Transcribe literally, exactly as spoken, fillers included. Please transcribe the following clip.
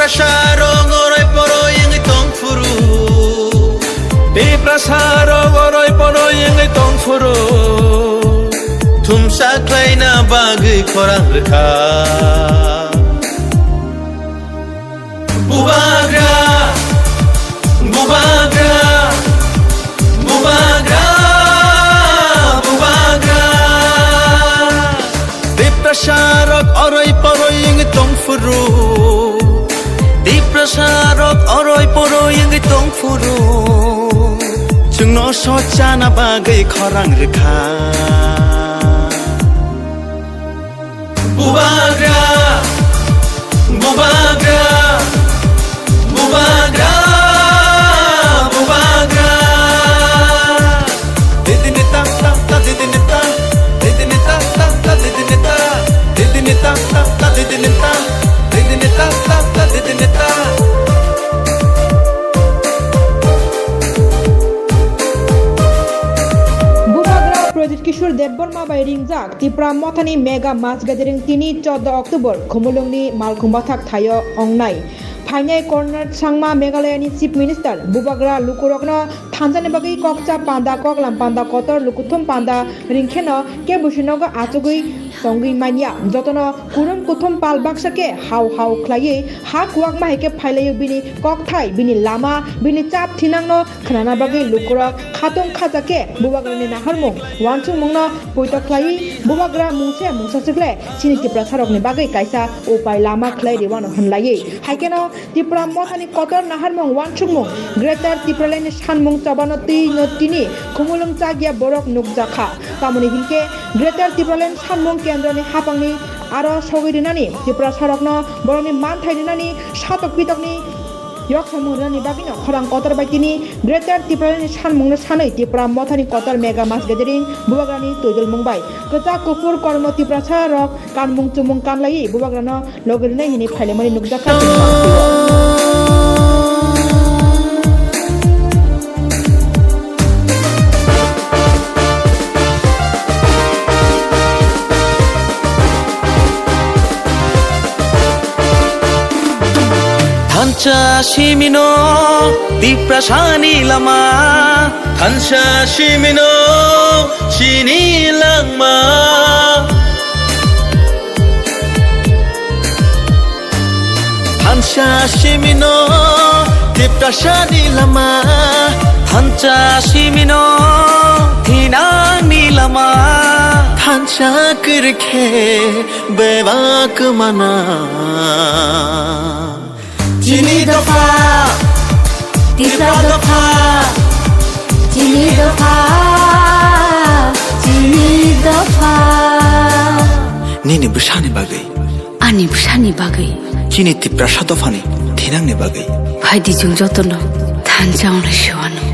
Tiprasarok oroi poroi wngwi tong phuru. Tiprasarok oroi poroi wngwi tong phuru. Thumsa khlaina bagwi khorang rwkha. Bubagra, bubagra, bubagra, bubagra. Tiprasarok oroi poroi wngwi tong phuru. Tiprasarok oroi poroi wngwi tong phuru. Chwngno sochana bagwi khorang rwkha. Bubagra, bubagra, bubagra, bubagra. Didini ta ta ta, didini ta, didini ta ta ta, didini ta, didini ta ta ta, didini ta, didini ta ta ta, didini ta. Bubagra Projit Kishore Debbarma bai ringjak Tipra Mothani Mega Mass Gathering tini chordo October Khumulwngni Malkhungbathak thaio ongnai. Phainai Conrad Sangma Meghalaya ni Chief Minister Bubagra lukurokno thansa ni bagwi kokcha panda, koklam panda, kotor lukuthum panda ringkheno kebo se nogo achugwi tongwi manya. Jotono kurum kuthum pal baksa khe hau hau khlaiwi ha kuwak ma hai khe phailaio bini kokthai, bini lama, bini chap thinangno khnana bagwi lukurok khatung khacha khe Bubagrani naharmung uansukmungno poito khlaiwi Bubagra mungse mungsa swkle chini Tiprasarokni bagwi kaisa upai lama khlai rwano hwnlaiwi. Haikheno Tipra Mothani kotor naharmung uansukmung Greater Tipralandni sanmung chobano twi no tini Khumulwng chakya borok nukjakha. Tamoni hinkhe Greater Tipraland sanmung kendroni hapangni aro sogwi rinani Tiprasarokno borokni manthai rinani satok pitokni yok samung rinani bagwino khorang kotor bai tini Greater Tipralandni sanmungno sanwi Tipra Mothani kotor Mega Mass Gathering Bubagrani twidulmung bai kwchak kuphur kormo Tiprasarok kanmung chumung kanlaiwi Bubagrano logi rwnai hwnwi phailaimani nukjakha chini mansio. Thansa simino Tiprasani lama. Thansa simino chini langma. Thansa simino Tiprasani lama. Thansa simino thinangni lama. Thansa kwrwikhe bebak mana. Chini dopha, Tipra dopha, chini dopha, chini dopha. Nini bwsani bagwi. Ani bwsani bagwi. Chini Tiprasa dophani thinangni bagwi. Phaidi chwng jotono thansa onglai sewano.